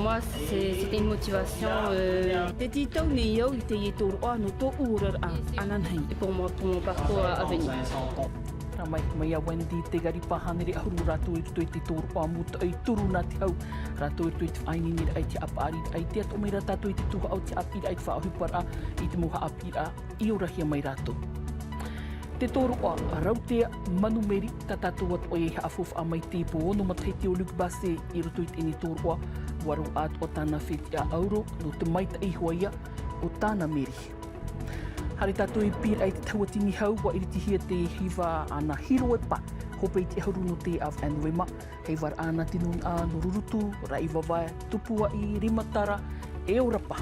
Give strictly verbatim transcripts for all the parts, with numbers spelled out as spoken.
Moi, c'est- c'était une motivation. Euh, Te tītau nei au i teie tōroʻa nō tōʻu oraraʻa ananahi. Pour moi, pour mon parcours à venir. Rā mai, mai iā Wendy Tegaripa, hānere ʻahuru rātou i roto i te tōroʻa mūtoʻi turu nā te hau. Rātou i roto i te faʻaineineraʻa i te haʻapaʻariraʻa, i te atoʻa mai rā tātou i te tuhaʻa o te haʻapiʻiraʻa i te faʻaʻohiparaʻa, i te mau haʻapiʻiraʻa i orahia mai rātou. Te tōroʻa Rautea Manumeri, tā tātou atoʻa e haʻafaufaʻa mai te pō ono matahiti o Luke Basse i roto i teie tōroʻa, ʻua roaʻa atoʻa tāna fetiʻa ʻauro, nō te maitaʻi hoʻi ia o tāna meri. Haere tātou i Pīraʻe i te tahua tini hau, ʻua iritihia te hiva a nā Hiroepa, hope i te ʻahuru nō te ʻāvaʻe Novema, hiva raʻa nā te nūnaʻa nō Rurutu, Raʻivavae, Tupuaʻi, Rimatara, e ʻo Rapa.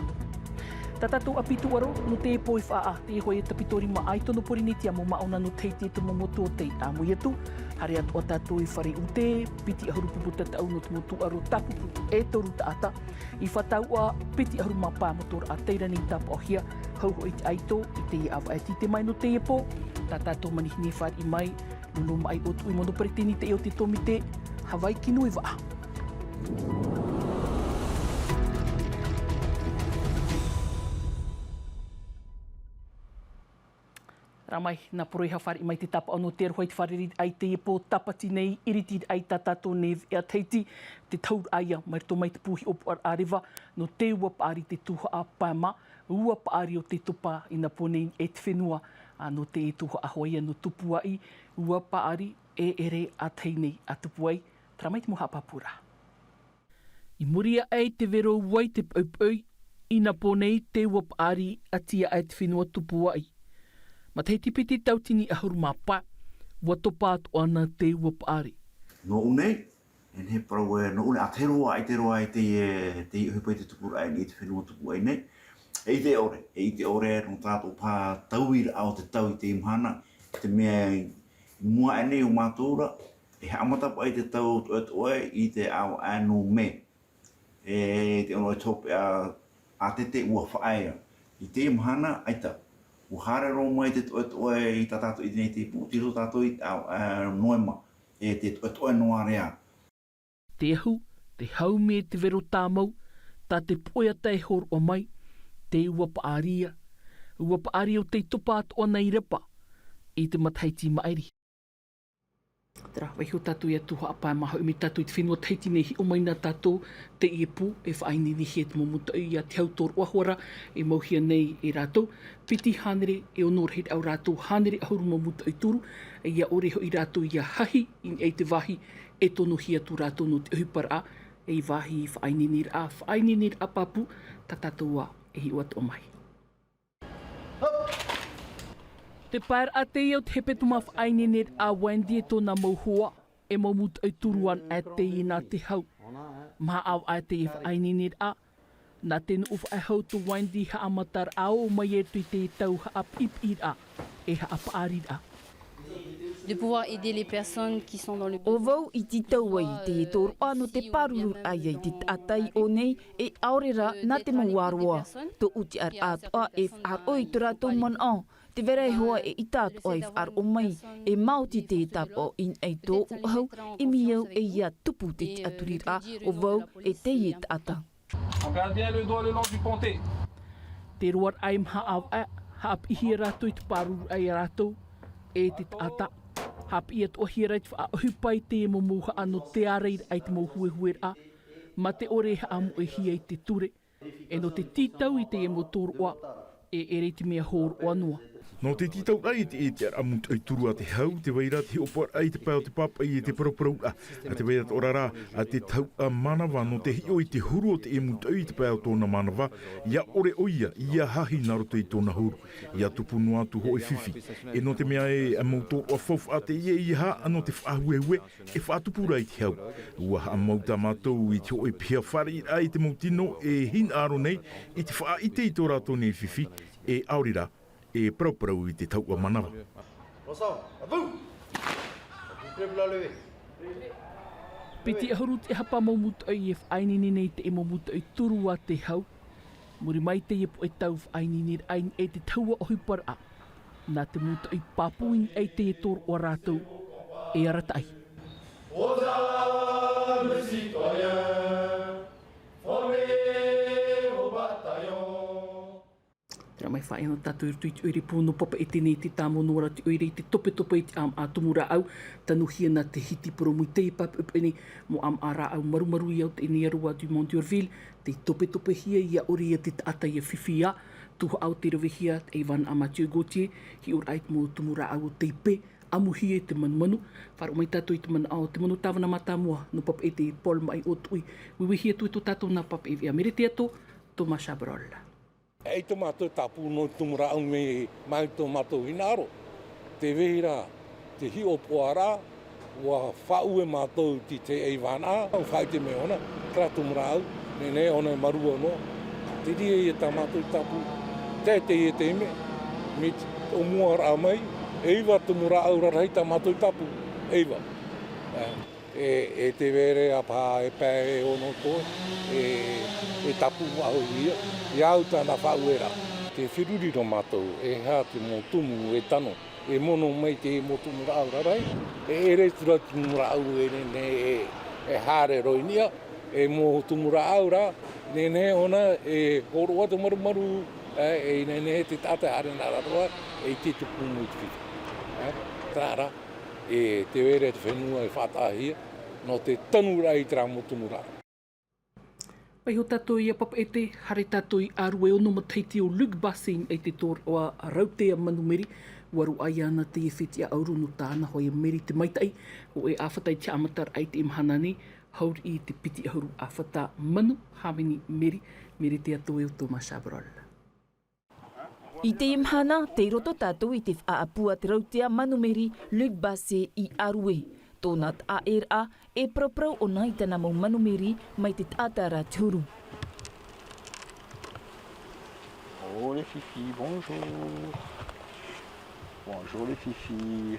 Tā tātou ʻāpī tūʻaro, nō te pō e faʻaʻā, te hōʻē tapitoʻi rima ʻaitono Pōrīnetia mau māʻona nō Tahiti e te momotu o tei ʻāmui atu. Haere atoʻa tātou i Fare ʻUte, piti ʻahuru pupu tataʻu nō te mau tūʻaro tāpupu e toru taʻata. I Fataua, piti ʻahuru mā pae motoraʻa teie nei tāpaʻohia, hau hoʻi te ʻaito i teie ʻāvaʻe tite mai nō teie pō. Tā tātou manihini e fāriʻi mai, nunu maʻi ʻo tuʻi mono peretiteni teie o te tōmite, Havaiki nui vaʻa. Rā mai, nā poro e haʻafāriʻi mai te tāpaʻo nō te aroha i te fārereiraʻa i teie pō tāpati nei, iritiraʻa i tā tātou nei veʻa Tahiti, te tauraʻa ia, mai roto mai te pū hiʻopoʻaraʻa reva, nō te ua paʻari te tuhaʻa pae mā, ua paʻari o te topa i nā pō nei e te fenua, ā, nō te tuhaʻa hoʻi ia nō Tupuaʻi, ua paʻari e ʻere ʻātahi nei a tupu ai, terā mai te mau haʻapāpūraʻa. I muri aʻe i te vero ua i te poʻipoʻi, i nā pō nei te ua paʻari a tiʻa e te fenua Tupuaʻi. Matahiti piti tauatini ʻahuru mā pae, ua topa atoʻa na te ua paʻari. Nōʻu nei, e nehenehe parau e, nōʻu nei ʻātahi roa, ʻaita roa i teie, teie ʻohipa i te tupuraʻa i te fenua Tupuaʻi nei. E ʻite ʻore, e ʻite ʻore, nō tā tō paha tauiraʻa o te tau i teie mahana, te mea i mua aʻe nei o mātou ra, e haʻamata paʻi te tau toʻetoʻe i te ʻāvaʻe nō Mē. E te ono e te hopeʻa ʻātete ua faʻaea. I teie mahana, ʻaita, ua haere roa mai te toʻetoʻe i tā tātou i teie nei te pū, tei roto tātou i te ʻāvaʻe Novema, e te toʻetoʻe noa rea. Te ahu, te hau me te vero tāmau, tā te poʻe ata e hōroʻa mai, te ua paʻari ia, ua paʻari o tei topa atoʻa na i Rapa, i te matahiti maʻiri. Terā, vaiiho tātou ia tuhaʻa pae mā hoʻi mai tātou i te fenua Tahiti nei, hiʻo mai na tātou teie pō e faʻaineinehia e te mau mūtoʻi ia te hau tōroʻa hoʻi ra e mauhia nei e rātou, piti hānere e ono rahiraʻa o rātou hānere ʻahuru mau mūtoʻi turu, ʻia ʻore hoʻi rātou ʻia hahi i niʻa i te vāhi e tonohia atu rātou nō te ʻohiparaʻa, ei vāhi faʻaineineraʻa, faʻaineineraʻa pāpū, tā tātou ā e hiʻo atoʻa mai. Te paeraʻa teie o te hepetoma faʻaineineraʻa a Wendy e tōna mau hoa, e mau mūtoʻi turu anaʻe teie nā te hau. Maha ʻāvaʻe teie faʻaineineraʻa, nā te nuʻu faʻehau tō Wendy haʻamataraʻa ʻō mai e tui te tau haʻapiʻipiʻiraʻa, e haʻapaʻariraʻa. De pouvoir aider les personnes qui sont dans le ʻO vau i tītau ai i te tōroʻa nō te pārururaʻa ia i te taʻata i ʻō nei, e ʻaore rā nā te mau ʻāroa. Tōʻu tiʻaraʻa atoʻa e faʻaroʻo i tō rātou manaʻo, tē vai ra e hoa e ʻita atoʻa e faʻaroʻo mai, e maoti te tāpaʻo i niʻa i tōʻu ʻahu, ʻimi au e ʻia tupu te tiʻaturiraʻa o vau e teie taʻata. On garde bien le doigt le long du pontet. Te roaraʻa e maha ʻāvaʻe, haʻapiʻihia rātou i te pārururaʻa ia rātou, e te taʻata. Haʻapiʻi atoʻahia rā i te faʻaʻohipa i te mau mouhaʻa nō te ārairaʻa i te mau huehueraʻa, mā te ʻore e haʻamoʻehia i te ture, e nō te tītau i te mau tōroʻa, e ʻere i te mea hōroʻa noa. Nō te tītauraʻa i te, i te ʻāraʻa mūtoʻi turu a te hau, tē vai ra te hiʻopoʻaraʻa i te pae o te pāpaʻi e te parauparauraʻa, ā, tē vai ra atoʻa ra, ā, te tauʻa manava nō te hiʻo i te huru o te mūtoʻi i te pae o tōna manava, ʻia ʻore ʻoia ʻia hahi nā roto i tōna huru, ʻia tupu noa atu hōʻē fifi. E nō te mea e, ā, mau tōroʻa faufaʻa teie ʻeiaha, ā, nō te faʻahuehue, e faʻatupu ra i te hau. ʻUa haʻamau tā mātou i te hōʻē piha fāriʻiraʻa i te mau tino e hinaʻaro nei i te faʻaʻite i tō rātou nei fifi, e ʻaore rā, e parauparau i te tauʻa manava. Piti ʻahuru te hapa mau mūtoʻi e faʻaineine nei i te mau mūtoʻi turu a te hau. Muri mai teie poʻe tau faʻaineineraʻa i niʻa i te tahua ʻohiparaʻa, nā te mūtoʻi pāpū i niʻa i teie tōroʻa rātou e arataʻi. Mai faʻaea nō tātou i roto i te ʻoire pū nō Papeʻete nei, te tāmau noa ra te ʻoire i te topetope i te ʻāmaʻa tumu rāʻau. Tanuhia nā te hiti purōmu i teie pāpeʻepeʻe nei, mau ʻāmaʻa rāʻau marumaru i au teie nei aroha du Mont d'Urville, tei topetopehia ia ʻore ia te taʻata ia fifi ā. Tuhaʻa o te ravehia, e Ivana Mathieu Gauthier, hiʻoraʻa i te mau tumu rāʻau o tei pē, ʻamuhia i te manumanu. Faʻaroʻo mai tātou i te manaʻo o te manu tāvana mātāmua nō Papeʻete, Paul Maʻi ʻo Tuʻi. Uiuihia atu e tō tātou nā Papeʻete, Merete Ato, Thomas Chabrol. E i tō mātou tāpū nō te tumu rāʻau mai, mai tō mātou hinaʻaro. Te vehira, te hiʻopoʻaraʻa, ʻua faʻaue mātou i te, te ʻeivana, ʻua faʻaʻite mai ʻōna, terā tumu rāʻau, nehenehe ʻōna e mārua noa. Te reira ia tā mātou tāpū, te, te, te mea, mai te ʻōmuaraʻa mai, e iva tumu rāʻau rarahi tā mātou tāpū, e iva. E, e te vereʻa paha e pae e ono toe, e, e tāpū faʻahou ia, ia au tāna faʻaueraʻa. Tē feruri ra mātou, e aha te mau tumu e tano, e mono mai te mau tumu rāʻau rarahi, e ʻere atu ra te tumu rāʻau e nehenehe e, e haere roa i niʻa, e mau tumu rāʻau rā, nehenehe ʻōna e hōroʻa te marumaru, e, e nehenehe te taʻata e haere nā raro ra, e ʻite te pū mai te fifi. E, terā rā. E te vereʻa te fenua e faʻataʻahia, nō te tanuraʻa i terā mau tumu rāʻau. Vaiiho tātou ia Papeʻete, haere tātou i Arue, ono matahiti ʻo Luc Bassi i te tōroʻa rautea manumeri, ʻua roaʻa iāna teie fetiʻa ʻauro nō tāna hōʻē meri te maitaʻi, hōʻē ʻāfata i te haʻamataraʻa i teie mahana nei, hauriʻi i te piti ʻahuru ʻāfata manu, hāmani meri, Merete Ato ʻo Thomas Chabrol. I teie mahana, tei roto tātou i te faʻaʻapu a te rautea manumeri Luc Bassi i Arue. Tōna taʻaʻēraʻa, e paraparau ʻōna i tāna mau manumeri mai te taʻata ra te huru. Oh, les fifis, bonjour. Bonjour, les fifis.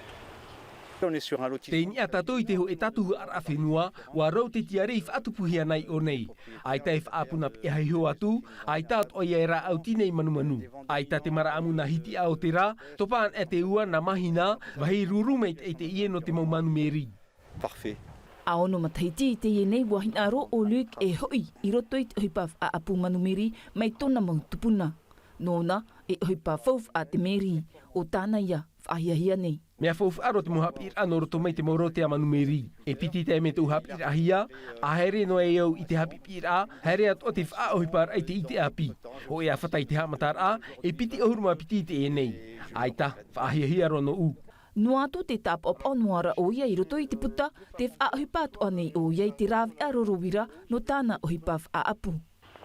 On est sur un lotissement. Tei niʻa tātou i te hōʻē tātuhaʻaraʻa fenua, ʻua rau te tiare i faʻatupuhia nā iʻō nei. ʻAita e faʻaʻapu nā piʻihaiho atu, ʻaita atoʻa ia e rāʻau tinei manumanu. ʻAita te maraʻamu nā hitiʻa o te rā, topa anaʻe te ua nā mahina, vāhi ruru maitaʻi teie nō te mau manumeri. Parfait. ʻA ono matahiti i teie nei ʻua hinaʻaro ʻo Luc e hoʻi i roto i te ʻohipa faʻaʻapu manumeri mai tōna mau tupuna. Nōna, e ʻohipa faufaʻa te meri, ʻo tāna ia faʻahiahia nei. Mea faufaʻa roa te mau haʻapiʻiraʻa nō roto mai te mau rautea manumeri. E piti taime tōʻu haʻapiʻiraʻahia, ʻa haere noa e au i te haʻapiʻiraʻa, haere atoʻa te faʻaʻohiparaʻa i te ʻite ʻāpī. Hōʻē ʻāfata i te haʻamataraʻa, e piti ʻahuru mā piti i teie nei. ʻAita, faʻahiahia roa nōʻu. Noa atu te tāpaʻopaʻo noa ra ʻoia i roto i te puta, tē faʻaʻohipa atoʻa nei ʻoia i te rāveʻa rorovira nō tāna ʻohipa faʻaʻapu.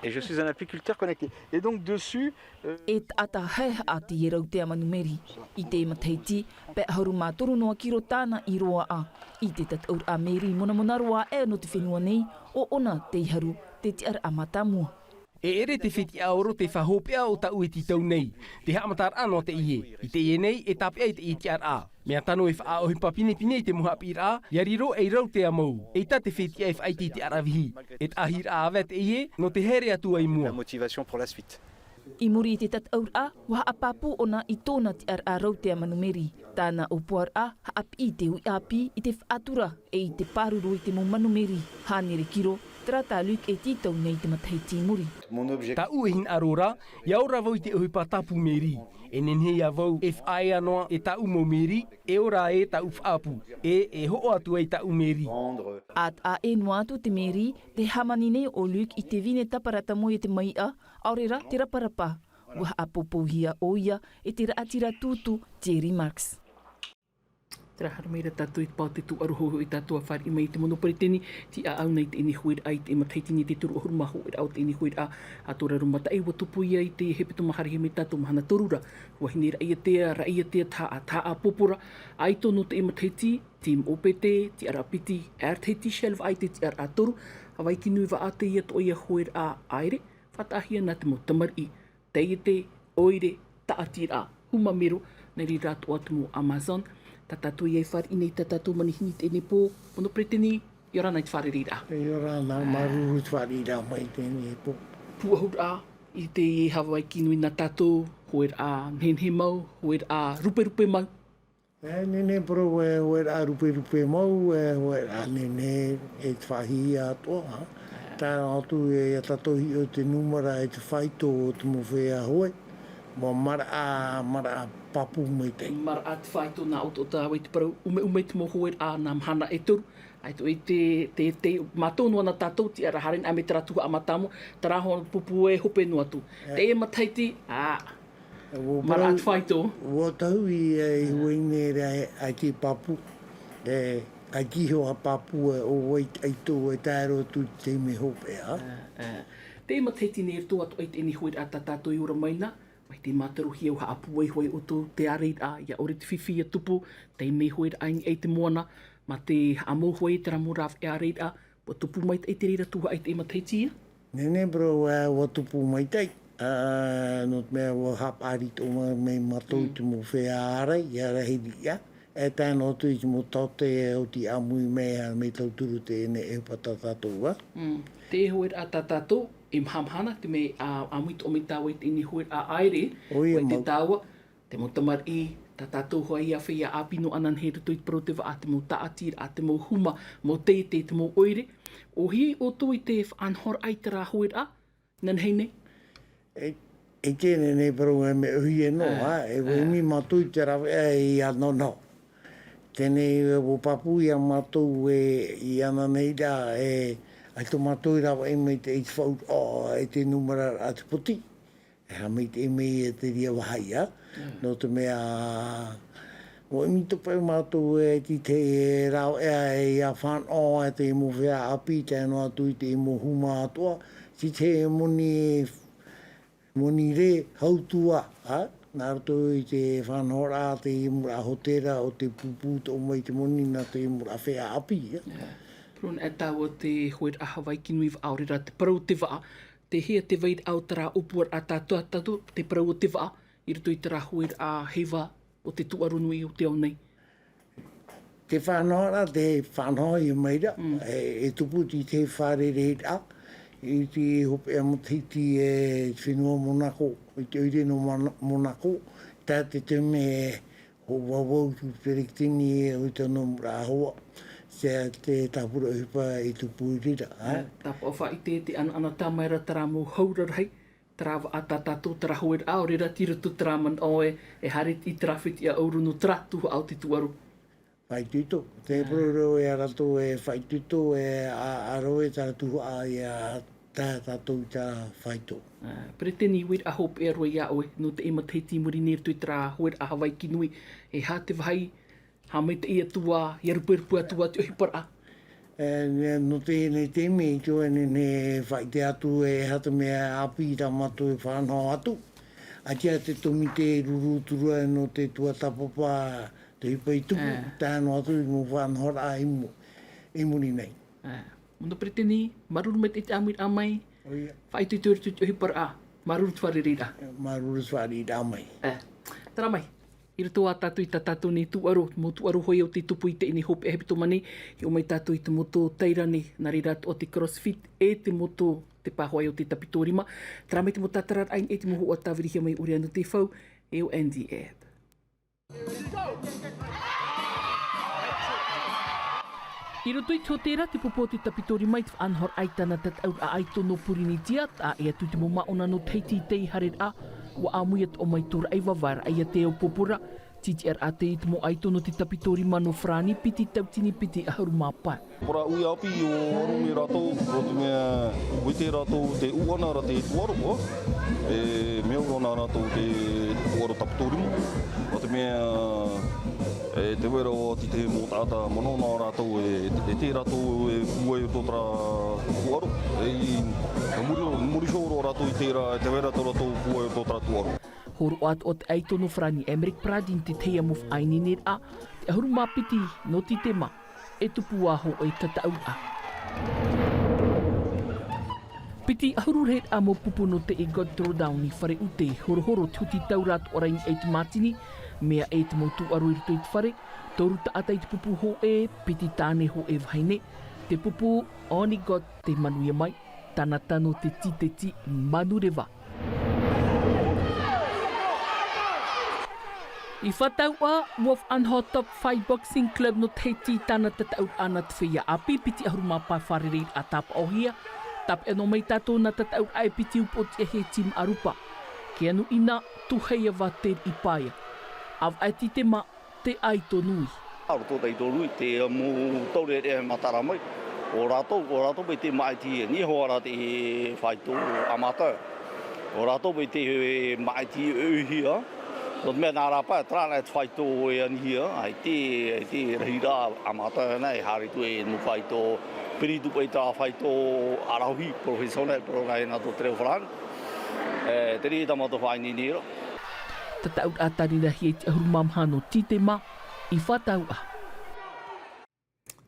Et je suis un apiculteur connecté. Et donc dessus, euh, E taʻata haehaʻa teie rautea manumeri. I te matahiti, pae ʻahuru mā toru noa kiro tāna i roaʻa. I te tataʻuraʻa meri monamona roa aʻe nō te fenua nei, ʻo ʻōna tei haru te tiʻaraʻa mātāmua. E ʻere te fetiʻa ʻauro te faʻahopeʻa o tāʻu e tītau nei. Te haʻamataraʻa noa teie. I teie nei, e tāpeʻa i teie tiʻaraʻa. Mea tano e faʻaʻohipa pinepine i te mau haʻapiʻiraʻa, ʻia riro ei rautea mau. ʻEita te fetiʻa e faʻaʻite i te ʻaravihi. E taʻahiraʻa ʻāvae teie, nō te haere atu i mua. La motivation pour la suite. I muri i te tataʻuraʻa, ʻua haʻapāpū ʻōna i tōna tiʻaraʻa rautea manumeri. Tāna ʻōpuaraʻa, haʻapiʻi i te uʻi ʻāpī, i te faʻatura, e i te pāruru i te mau manumeri. Hānere kiro, terā tā Luc e tītau nei te matahiti i muri. Mon objectif. Tāʻu e hinaʻaro ra, ʻia ora vau i te ʻohipa tāpū meri. E nehenehe ia vau e faʻaea noa e tāʻu mau meri, e ora ē tāʻu faʻaʻapu, e, e hoʻo atu ai tāʻu meri. ʻA taʻa ʻē noa atu te meri, tē hāmani nei ʻo Luc i te vine taparata moe e te maiʻa, ʻaore rā te raparapa. ʻUa haʻapōpōhia ʻoia e te raʻatira tūtū Thierry Marx. Terā, haere mai ra tātou i te pae o te tūʻaro hōhoʻa, tātou ʻa fāriʻi mai i te mono peretiteni, tei ʻāʻau nei i teie huiraʻa i te matahiti nei, te toru ʻahuru mā hōʻē raʻa o teie huiraʻa. ʻA tō raro mataʻi, ʻua tupu ia i te hepetoma, haere mai tātou mahana toru ra. Vahine Raʻiātea, Raʻiātea Tahaʻa, Tahaʻa Pōpora, ʻaito nō teie matahiti, Team ʻŌpete, tiʻaraʻa piti, Air Tahiti Shell vaʻa i te tiʻaraʻa toru, Hawaiki Nui vaʻa teie atoʻa ia huiraʻa ʻāere, faʻataʻahia nā te mau tamariʻi. Taiete, ʻoire, taʻatiraʻa, huma mero, nā reira atoʻa te mau Amazon. Tā tātou ia e fāriʻi nei i tā tātou manihini i teie nei pō, mono peretiteni, ʻia ora na i te fārereiraʻa. ʻIa ora na, māuruuru i te fāriʻiraʻa mai i teie nei pō. Pūʻohuraʻa i te Hawaiki Nui nā tātou, huiraʻa nehenehe mau, huiraʻa ruperupe mau. E, nehenehe parau e huiraʻa ruperupe mau, e huiraʻa nehenehe e te faʻahiahia atoʻa. Tae noa atu ia tātou hiʻo i te nūmera e te faito o te mau feiā hoe. Mō maraʻa, maraʻa pāpū maitaʻi. Maraʻa te faito nā ʻoto o tāua i te parau, ʻumeʻume te mau hōʻē raʻa nā mahana e toru. ʻAita ʻoe i te, te, te, mātou noa nā tātou, tiʻa ra haere nā me terā tuhaʻa mātāmua, terā hoʻi pupu e hope noa atu. Te matahiti, ā, maraʻa te faito. Ua tahu i, e, i huaine ra e, ai te pāpū. E, ai te iho a pāpū, e, ʻo vai, ai tō, e tae roa atu i te mea hopeʻa. Ā, ā. Te matahiti nei roto atu ai te ʻeni hōʻē raʻa tā tātou i ora mai na, mai te mātarohia ʻua haʻapūai hoʻi ʻoutou te ārai raʻa, ʻia ʻore te fifi ʻia tupu, tei nei hōʻē raʻa i niʻa i te moana, mā te haʻamau hoʻi terā mau rāveʻa ārai raʻa, ʻua tupu maitaʻi te reira tuhaʻa i te matahiti ia? Nehenehe parau, ā, ʻua tupu maitaʻi, ā, nō te mea ʻua haʻapaʻari atoʻa mai mātou i te mau feiā ārai, ʻia rahi riʻa, e tae noa atu i te mau taote, e oti ʻāmui mai, ā, mea tauturu teie nei ʻohipa tā tātou, ā. Mm. Te hōʻē raʻa tā tātou, e mahamahana, te mea, ā, ʻāmui atoʻa mai tāua i teie nei hōʻē raʻa ʻāere, ʻoia mau. Te tāua, te mau tamariʻi, tā tātou hoʻi ā feiā ʻāpī noa anaʻe nei i roto i te parau o te vaʻa, te mau tāʻatiraʻa, te mau huma, mau tētē, te mau ʻoire. ʻOhie ʻoutou i te faʻanahoraʻa i terā hōʻē raʻa, nā nehenehe? E, e te nehenehe parau e mea ʻohie noa, ā, ā, e ʻimi mātou i te rāveʻa e ʻia nahonaho. Teie nei, e, ʻua pāpū ia mātou e, i anaʻe nei rā, e, ʻaita mātou i rāveʻa mai te, i te faʻu, ʻo, e te nūmera a te poti. E haʻamaitaʻi mai e te reira vāhi, ā. Mm. Nō te mea, ʻua ʻimi atoʻa paʻi mātou e te, te rāveʻa e ʻia fānaʻo, e te mau feiā ʻāpī, tae noa atu i te mau huma atoʻa, te, te moni, moni rē, hautua, ā, nā roto i te faʻanahoraʻa, te mau hōtēra, ʻo te pūpū atoʻa mai te moni nā te mau feiā ʻāpī, ā. Ā. Parau anaʻe tāua te hōʻē raʻa Havaiki nui vaʻa, ʻaore rā te parau o te vaʻa, Tē hea te vairaʻa o terā ʻōpuaraʻa tā tātou, te parau o te vaʻa, i roto i terā hōʻē raʻa heiva o te tūʻaro nui o te ao nei? Te faʻanahoraʻa, tē faʻanahohia mai ra, mm, e, e tupu i te fārereiraʻa, i te hopeʻa matahiti e te fenua Monako, i te ʻoire nō Mon-, Monako, tā te taime Hoʻi vau i te peretiteni e ʻo tōna mau hoa, te, te tāpura ʻohipa i tupu i reira, ā. Tāpaʻo faʻaʻite te ʻanaʻanatae mai ra terā mau hau rarahi, terā vaʻa tā tātou, terā hōʻē raʻa, ʻaore rā tei roto terā manaʻo e, e haere i terā fetiʻa ʻauro nō terā tuhaʻa o te tūʻaro. Faʻaitoito, te parau e ʻo rātou e faʻaitoito e ʻa, ʻa rave terā tuhaʻa ʻia tae tātou i terā faito. Ā, Peretiteni, uiraʻa hopeʻa roa iā ʻoe, nō teie matahiti i muri nei i roto i terā hōʻē raʻa Havaiki nui, e aha te vāhi, haʻamaitaʻi atu ā, ʻia ruperupe atu ā te ʻohiparaʻa? E, nō teie nei taime, ʻite vau e nehenehe e faʻaʻite atu e aha te mea ʻāpī tā mātou e faʻanaho atu. ʻAita te tōmite e ruru atu ra nō te tuatāpapa, te ʻohipa i tupu, ā, tae noa atu i te mau faʻanahoraʻa i mu-, i muri nei. Ā, Mano Peretiteni, māuruuru maitaʻi te ʻāmuiraʻa mai. ʻOia. Faʻaitoito i roto i te ʻohiparaʻa, māuruuru te fārereiraʻa. Māuruuru te fārereiraʻa mai. Ā, terā mai, i roto ā tātou i tā tātou nei tūʻaro, mau tūʻaro hoʻi o tē tupu i teie nei hopeʻa hepetoma nei, hiʻo mai tātou i te moto tairani, nā reira atoʻa te CrossFit, e te moto te pāhoa o te tapitoʻo rima. Terā mai te mau tātararaʻa i niʻa i te mau hōhoʻa tāvirihia mai, ʻore ānei te fau, e ʻo Andy Ed. I roto i te hōtēra te pupu o te tapitoʻo rima i te faʻanahoraʻa i tāna tataʻuraʻa ʻaito nō Pōrīnetia, taʻa ʻē atu i te mau māʻona nō Tahiti i teie haereraʻa, ʻua ʻāmui atoʻa mai tō Raʻivavaraʻa iā Teo Popora, tītiʻaraʻa teie i te mau ʻaito nō te tapitoʻo rima nō Farāni, piti tauatini piti ʻahuru mā pae. Parau ʻāpī ʻo Arome rātou, nō te mea, ʻua ʻite rātou te ʻuʻana ra te tūʻaro, e mea ʻaore nā rātou te tūʻaro tapitoʻo rima. Nō te mea, e tē vai ra ʻoe i te mau taʻata manaʻo nā rātou e, e ʻite rātou e pūai i tō terā tūʻaro. E i, i muri, muri iho roa rātou i terā, e tē vai ra tō rātou pūai i tō terā tūʻaro. Hōroʻa atoʻa te ʻaito nō Farāni, Emerick Pradien te tahi mau faʻaineineraʻa, te ʻahuru mā piti nō Tītema, e tupu ā hōʻē tataʻuraʻa. Piti ʻahuru rahiraʻa mau pupu nō te Egot Throwdown i Fare ʻUte, horohoro te huti taura atoʻa ra i niʻa i te mātini, mea ʻē te mau tūʻaro i roto i te fare, toru taʻata i te pupu hōʻē, piti tāne hōʻē vahine, te pupu Onigot tei manuia mai, tāna tano te tīteti Manureva. I Fataua, ʻua faʻanaho Top Fight Boxing Club nō Tahiti i tāna tataʻuraʻa nā te feiā ʻāpī, piti ʻahuru mā pae fārereiraʻa tāpaʻohia. Tāpeʻa noa mai tātou nā tataʻuraʻa e piti upoʻotiʻa e Team ʻArupa. Ke anu ina, tūhei a Vateri i paia. A vaʻeti te mā, te ʻaito nui. A roto tai tō nui, te mau taureʻareʻa e matara mai. O rātou, o rātou mai te maʻiti, e niho ara te faito a mātou. O rātou mai te maʻiti e uihia. Nō te mea nā rāpa, e tarana e te faito e anihia, ai te, ai te rahiraʻa a mātou ana, e haere atu e mau faito, piritu pai tā faito arahi, professionnel, poro nā e nā tō te reo farāni. E, te rī tā mātou faʻaineinera. Tataʻuraʻa tari rahi e te ʻahuru mā maha nō Tītema, i Fataua.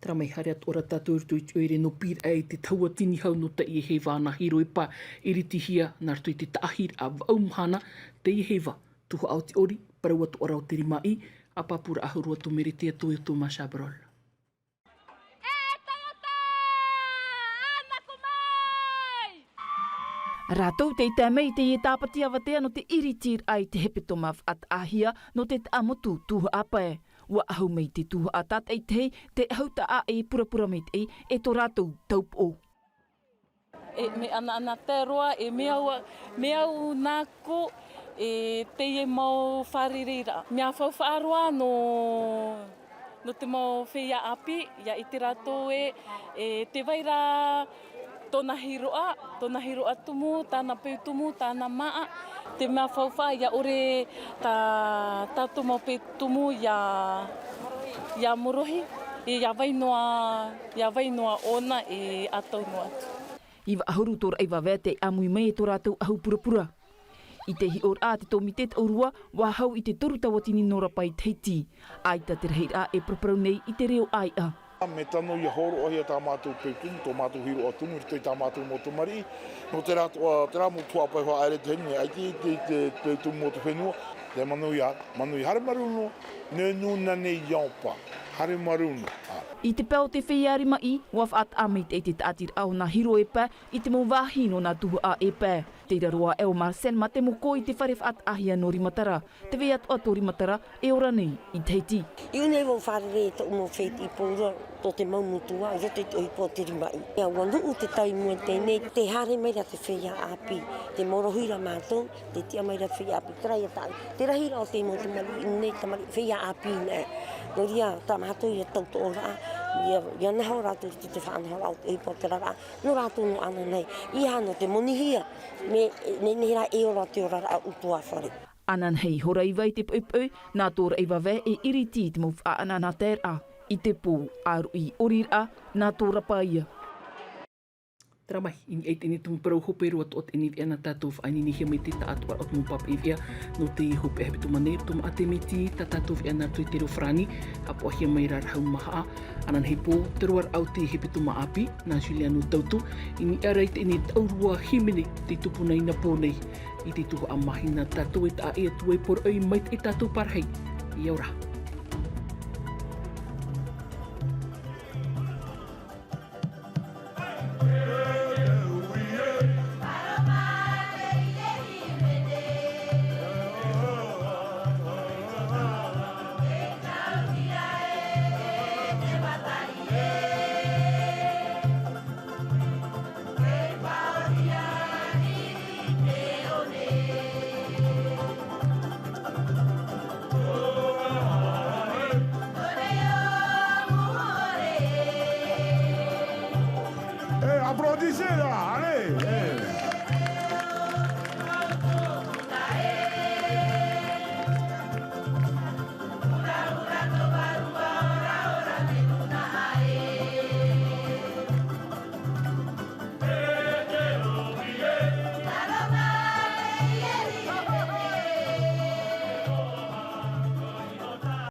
Tara mai haere atu ora tātou i roto i te ʻoire nō Pīraʻe i te tahua tini hau nō teie heiva nā Hiroepa, iritihia nā roto i te taʻahiraʻa vaʻu mahana, teie heiva, tuhaʻa o te ʻori, parau atu ora o te rimaʻī, a pāpūraʻa huru atu Meretia Toyota Mashabrol. Rātou tei tae mai i teie tāpati avatea nō te iritiraʻa i te hepetoma faʻataʻahia nō te taʻamotu tuhaʻa pae. ʻUa ʻahu mai te tuhaʻa tātaʻitahi, te ʻahu taʻa e purapura maitaʻi e tō rātou taupoʻo. E, mea ʻanaʻanatae roa, e mea au, mea au nāku, e teie mau fārereiraʻa. Mea faufaʻa roa nō, nō te mau feiā ʻāpī, ʻia ʻite rātou ē, e tē vai ra tōna hiroʻa, tōna hiroʻa tumu, tāna peu tumu, tāna māʻa. Te mea faufaʻa, ʻia ʻore tā, tātou mau peu tumu ʻia, ʻia morohi, e ʻia vai noa, ʻia vai noa ʻōna e ʻatau noa atu. Iva ʻahuru tō Raʻivavea tei ʻāmui mai e tō rātou ʻahu purapura. I te hiʻoraʻa a te tōmite taʻurua, ʻua hau i te toru tauatini nō Rapa i Tahiti. ʻAita te rahiraʻa e paraparau nei i te reo ʻāiʻa. Mea tano ʻia hōroʻahia tā mātou peu tumu, tō mātou hiroʻa tumu, i roto i tā mātou mau tamariʻi. Nō terā, ā, terā mau tuhaʻa pae faʻaʻere te heni, ʻaita te, te, te peu tumu o te fenua, te manuia, manuia haere marū noa, ne nuna nei iāopa, haere marū noa. I te pae o te feiā rimaʻī, ʻua faʻataʻa maitaʻi te taʻatiraʻa o nā Hiroepa i te mau vāhi nō nā tuhaʻa e pae. Tei raro aʻe ʻo Marcel Matemoko i te fare faʻataʻahia nō Rimatara. Tē vai atoʻa tō Rimatara e ora nei i Tahiti. I ʻō nei vau fārerei e tōʻu mau fētiʻi pauroa tō te mau motu ā, i roto i te ʻohipa o te rimaʻī. ʻIa, ʻua nuʻu te taime i teie nei, tē haere mai ra te feiā ʻāpī, tē morohi ra mātou, tē tiʻa mai ra te feiā ʻāpī, terā ia tā, te rahiraʻa o te mau tamariʻi nei, tamariʻi feiā ʻāpī nei. Nō reira, tā mātou ia tautooraʻa, ʻia, ʻia naho rātou i te, te faʻanahoraʻa o te ʻohipa o te oraraʻa, nō rātou noa ānānahi. ʻEiaha nō te monihia, mea, nehenehe rā e ora te oraraʻa ʻutuāfare. Ananahi, hora iva i te poʻipoʻi, nā tō Raʻivavea e iriti i te mau faʻaʻanaʻanataeraʻa i te pō, ʻāruʻi ʻoriraʻa, nā tō Rapa ia. Terā mai, i niʻa i teie nei tumu parau hope roa atoʻa teie nei veʻa nā tātou faʻaineinehia mai te taʻatoʻaraʻa o te mau pāpaʻi veʻa nō te hopeʻa hepetoma nei, roto maʻa te miti, tā tātou veʻa nā roto i te reo farāni, haʻapaʻohia mai rā Rahau Mahaʻa, ananahi pō, te roaraʻa o te hepetoma ʻāpī, nā Juliano Tautu, i niʻa ra i teie nei taʻurua hīmene tei tupu nei nā pō nei. I te tuhaʻa mahina tātou e taʻa ʻē atu ai poroʻi maitaʻi tātou parahi. ʻIa ora. Eh, applaudissez là, allez, eh.